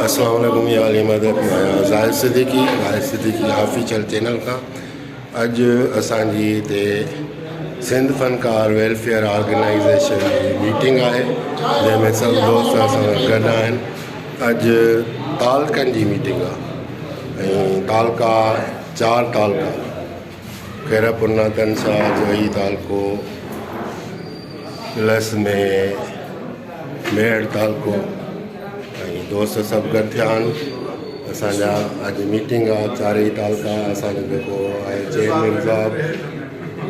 اسلام عليڪم يا علي مدد مان آهيان زاهد صديقي زاهد صديقي آفيشل چينل کان اڄ اسان جي هتي سنڌ فنڪار ويلفيئر آرگنائيزيشن جي ميٽنگ آهي جنهن ۾ سڀ دوست اسان سان گڏ آهن اڄ تعلقن جي ميٽنگ آهي ۽ تعلقا چار تعلقا خيرپور ناٿن شاهه جوهي تعلقو پلس ۾ ميهڙ تعلقو ۽ دوست سڀ گڏ ٿيا آهن اسان جا اڄ ميٽنگ آ چارئي تعلقا اسان جو جيڪو آهي چيئرمين صاحب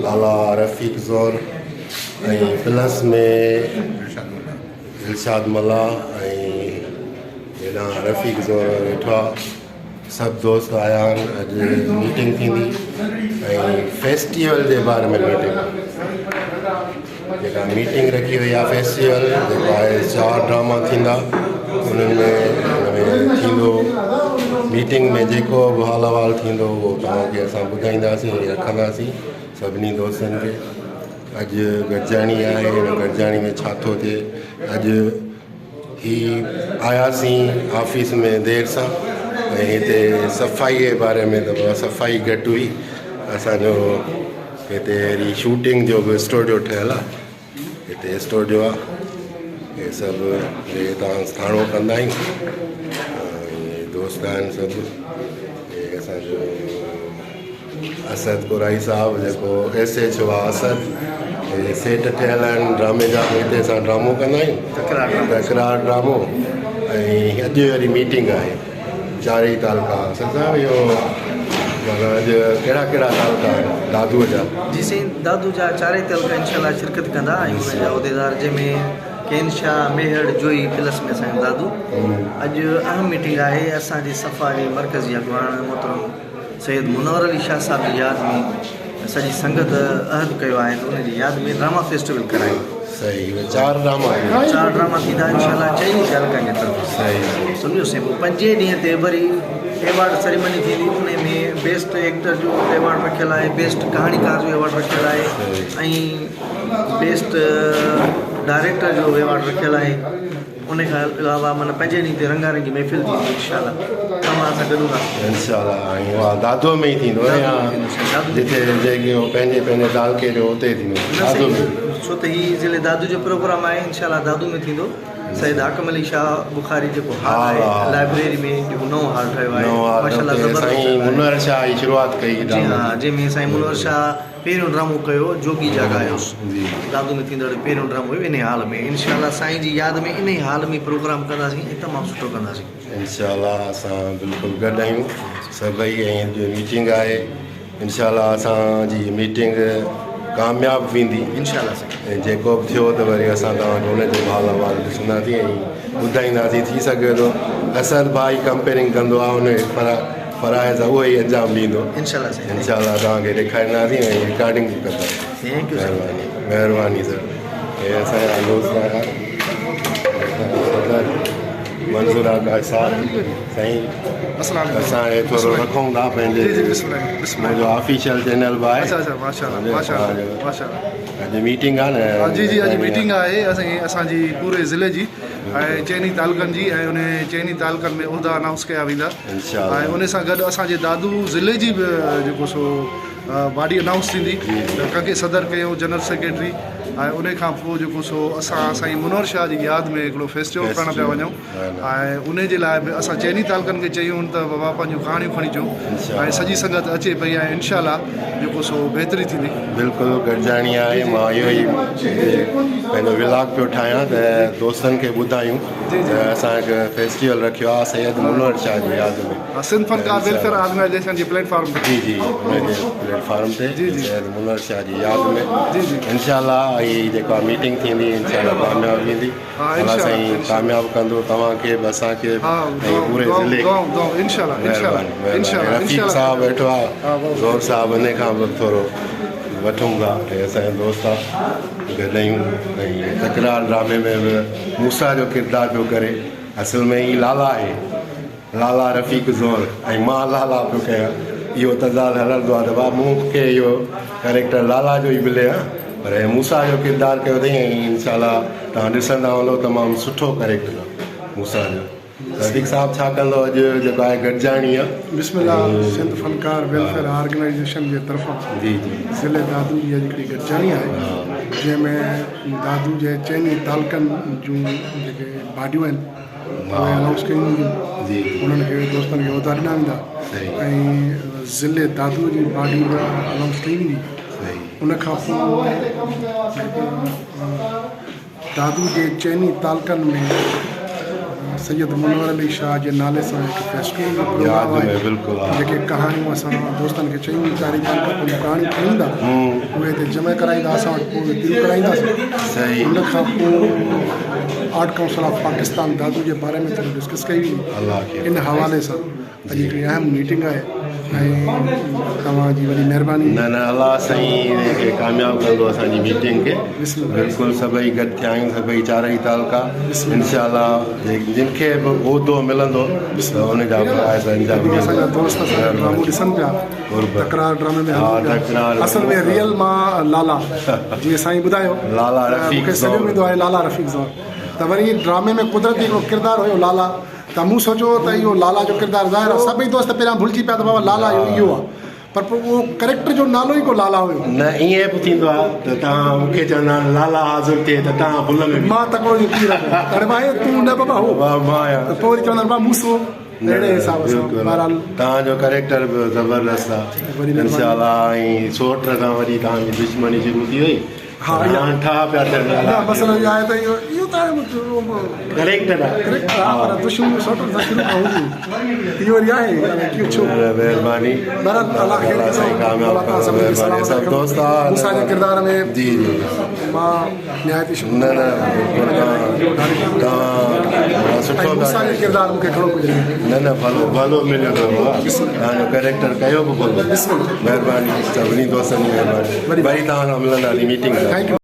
لالا رفيق زور ۽ پلس ۾ دلشاد ملاح ۽ هيڏانهن رفيق زور ويٺو آ سڀ دوست آيا آهن اڄ ميٽنگ ٿيندي ۽ فيسٽيول جي باري ۾ ميٽنگ جيڪا ميٽنگ رکي وئي آهي فيسٽيول جيڪو آهي چار ڊراما ٿيندا انهن ۾ ان ۾ ٿيندو ميٽنگ ۾ جيڪو به حال احوال ٿيندو اهو توهان کي اسان ٻڌائينداسين ۽ رکنداسين سڀني دوستن کي اڄ گڏجاڻي آهي ان گڏجاڻي ۾ ڇا ٿو ٿئي اڄ هي آياسين آفيس ۾ دير سان ۽ هتي صفائي جي باري ۾ ته صفائي گهٽ هئي اسانجو هتي وري شوٽنگ جو به اسٽوڊيو ٺهيل آهي هتي اسٽوڊيو آهي هي سڀ هي هتان ٿاڻو ڪندا آهيون ۽ دوست آهن سڀ هي اسانجو اسد ڪورائي صاحب جيڪو ايس ايڇ او آ اسد هي سيٽ ٺهيل آهن ڊرامي جا هتي اسان ڊرامو ڪندا آهيون تڪرار ڊرامو ۽ اڄ وري ميٽنگ آهي چارئي تعلقا اسد صاحب اهو معنيٰ اڄ ڪهڙا ڪهڙا تعلقا آهن دادو جا؟ جي سائين دادو جا چارئي تعلقا انشاء الله شرڪت ڪندا ۽ انهن جا عهديدار جنهن ۾ ڪين شاهه ميهڙ جوئي پلس ۾ اسان جو دادو اڄ اهم ميٽنگ آهي اسان جي صفا جي مرڪزي اڳواڻ محترم سيد منور علي شاهه صاحب جي ياد ۾ سڄي سنگت عهد ڪيو آهي ته ان جي ياد ۾ ڊراما فيسٽيول ڪرايون. صحيح چار ڊراما چار ڊراما ٿيندا انشاء الله چئني تعلقن جي طرف صحيح سمجهو سائين پوء پنجين ڏينهن تي وري ايوارڊ سريمني ٿيندي ان ۾ بيسٽ ايڪٽر جو ايوارڊ رکيل آهي بيسٽ ڪهاڻيڪار جو ايوارڊ رکيل آهي ۽ بيسٽ ڊائريڪٽر جو ايوارڊ رکيل آهي. ان کان علاوه معنيٰ پنجين ڏينهن تي رنگا رنگي محفل ٿيندي انشاء الله توهان اسان گڏ هونداسين. انشاء الله ۽ اها دادو ۾ ئي ٿيندو يا جتي جيڪي هو پنهنجي پنهنجي تعلقي جو اتي ٿيندو دادو ۾. ڇو ته هي ضلعي دادو جو پروگرام آهي انشاء الله دادو ۾ ٿيندو سيد حاڪم علي شاهه بخاري جيڪو هال آهي لائبريري ۾ جيڪو نئون هال ٺهيو آهي ماشاء الله زبردست سائين منور شاهه جي شروعات ڪئي جي ها جنهن ۾ سائين منور شاهه پهريون ڊرامو ڪيو جوڳي جاڳايوس دادو ۾ ٿيندڙ پهريون ڊرامو هيو انهي هال ۾ انشاء الله سائين جي ياد ۾ انهي هال ۾ پروگرام ڪنداسين ۽ تمام سٺو ڪنداسين. انشاء الله اسان بلڪل گڏ آهيون سڀئي ۽ اڄ ميٽنگ آهي انشاء الله اسان جي ميٽنگ ڪامياب ويندي انشاء الله سائين. ۽ جيڪو به ٿيو ته وري اسان توهان کي ان جو به حال احوال ڏسنداسين ۽ ٻڌائينداسين ٿي سگهي ٿو اسد ڀائي ڪمپيئرنگ ڪندو آهي ان پر فرائض اهو ئي انجام ڏيندو انشاء الله سائين انشاء الله توهان کي ڏيکارينداسين ۽ رڪارڊنگ به ڪنداسين thank you مهرباني مهرباني سر هي اسان جا دوست آيا صدر منظور آڪاش صاحب سائين السلام اسان هي ٿورو رکون ٿا پنهنجي جي جي بسم الله بسم الله منهنجو آفيشل چينل به آهي اچھا اچھا ماشاءالله ماشاءالله ماشاءالله اڄ ميٽنگ آهي نه جي جي اڄ ميٽنگ آهي اسان اسان جي پوري ضلعي جي ۽ چئني تعلقن جي ۽ ان چئني تعلقن ۾ عهدا انائونس ڪيا ويندا ۽ ان سان گڏ اسان جي دادو ضلعي جي به جيڪو سو باڊي انائونس ٿيندي ته ڪنهن کي صدر ڪيو جنرل سيڪريٽري ۽ ان کان پوء جيڪو سو اسان سائين منور شاهه جي ياد ۾ هڪڙو فيسٽيول ڪرڻ پيا وڃون ۽ ان جي لاء به اسان چئني تعلقن کي چيون ته بابا پنهنجون ڪهاڻيون کڻي اچو ۽ سڄي سنگت اچي پئي ۽ انشاء الله جيڪو سو بهتري ٿيندي. بلڪل گڏجاڻي آهي مان اهو ئي پنهنجو ولاگ پيو ٺاهيان ته دوستن کي ٻڌايون ته اسان هڪ فيسٽيول رکيو آهي سيد منور شاهه جي ياد ۾. سنڌ فنڪار ويلفيئر آرگنائيزيشن جي پليٽ فارم تي. جي جي ان جي پليٽ فارم تي سيد منور شاهه جي ياد ۾ انشاء الله هي جيڪا ميٽنگ ٿيندي انشاء الله ڪامياب ويندي. الله سائين ڪامياب ڪندو توهان کي به اسان کي به ۽ پوري ضلعي کي مهرباني مهرباني رفيق صاحب ويٺو آ زور صاحب ان کان به ٿورو وٺون ٿا هي اسان جو دوست آ گڏ آهيون ۽ تڪرار ڊرامي ۾ به موسيٰ جو ڪردار پيو ڪري اصل ۾ هي لالا آهي. لالا رفيق زور ۽ مان لالا پيو ڪيان اهو تضاد هلندو آهي ته ڀاء مون کي اهو ڪريڪٽر لالا جو ئي ملي ها پر هي موسيٰ جو ڪردار ڪيو اٿئي ۽ انشاء الله توهان ڏسندا هوندو تمام سٺو ڪريڪٽر آهي موسيٰ جو. رفيق صاحب ڇا ڪندو اڄ جيڪو آهي گڏجاڻي آ. بسم الله سنڌ فنڪار ويلفيئر آرگنائيزيشن جي طرفان جي جي ضلعي دادو جي اڄ هڪڙي گڏجاڻي آهي جنهن ۾ دادو جي چئني تعلقن جون جيڪي باڊيون آهن اهي انائونس ڪيون وينديون جي انهن کي دوستن کي عهدا ڏنا ويندا صحيح ۽ ضلعي دادو جي باڊي به انائونس ڪئي ويندي صحيح ان کان پوء دادو جي چئني تعلقن ۾ سيد منور علي شاهه جي نالي سان هڪ فيسٽيول جو پروگرام آهي جيڪي ڪهاڻيون اسان دوستن کي چيون چارئي تعلقا پنهنجون ڪهاڻيون کڻي ايندا اهي هتي جمع ڪرائيندا اسان وٽ پوء اهي پرو ڪرائينداسين ان کان پوء art council of Pakistan Dadu جي باري ۾ ٿورو ڊسڪس ڪئي ويندي ان حوالي سان اڄ هڪڙي اهم ميٽنگ آهي ۽ توهان جي وڏي مهرباني. نه نه الله سائين ان کي ڪامياب ڪندو اسان جي ميٽنگ کي بلڪل سڀئي گڏ ٿيا آهيون سڀئي چارئي تعلقا انشاء الله جن کي به عهدو ملندو ته ان جا فرائض انجام جيڪي اسان جا دوست اسان جو ڊرامو ڏسن پيا تڪرار ڊرامي ۾ هلون پيا اصل ۾ ريئل مان لالا جيئن سائين ٻڌايو لالا رفيق مونکي سڏيو ويندو آهي لالا رفيق زور ته وري ڊرامي ۾ قدرتي هڪڙو ڪردار هيو لالا ته مون سوچيو ته اهو لالا جو ڪردار ظاهر آهي سڀئي دوست پهريان ڀلجي پيا ته بابا لالا اهو اهو آهي پر پوء اهو ڪريڪٽر جو نالو ئي ڪو لالا هيو. نه ائين به ٿيندو آهي ته توهان مون کي چوندا آهن لالا حاضر ٿئي ته توهان ڀل ۾ مان تڪڙو جو پير آهيان ته اڙي ڀائي تون نه بابا هو مان آهيان ته پوء وري چوندا آهن بابا موسو اهڙي حساب سان بهرحال توهان جو ڪريڪٽر به زبردست آهي انشاء الله ۽ سوٽ سان وري توهان جي دشمني شروع ٿي وئي ها هاڻ ٺاهه پيا ٿين نه مسئلو اهو آهي ته اهو اهو ته ڪريڪٽر آهي ڪريڪٽر آهي پر دشمني سوٽن سان شروع کان هوندي اهو وري آهي ڪيو ڇو مهرباني بهرحال الله خير ڪندو الله تعالي سڀني کي سلامت سڀ دوست موسيٰ جي ڪردار ۾ جي جي مان نهايت ئي شڪر نه نه توهان سٺو موسيٰ جي ڪردار مون کي گهڻو ڪجهه ڏنو نه نه ڀلو ڀلو مليو اٿو توهان جو ڪريڪٽر ڪيو به ڀلو مهرباني سڀني دوستن جي مهرباني وري توهان سان ملنداسين ميٽنگ thank you.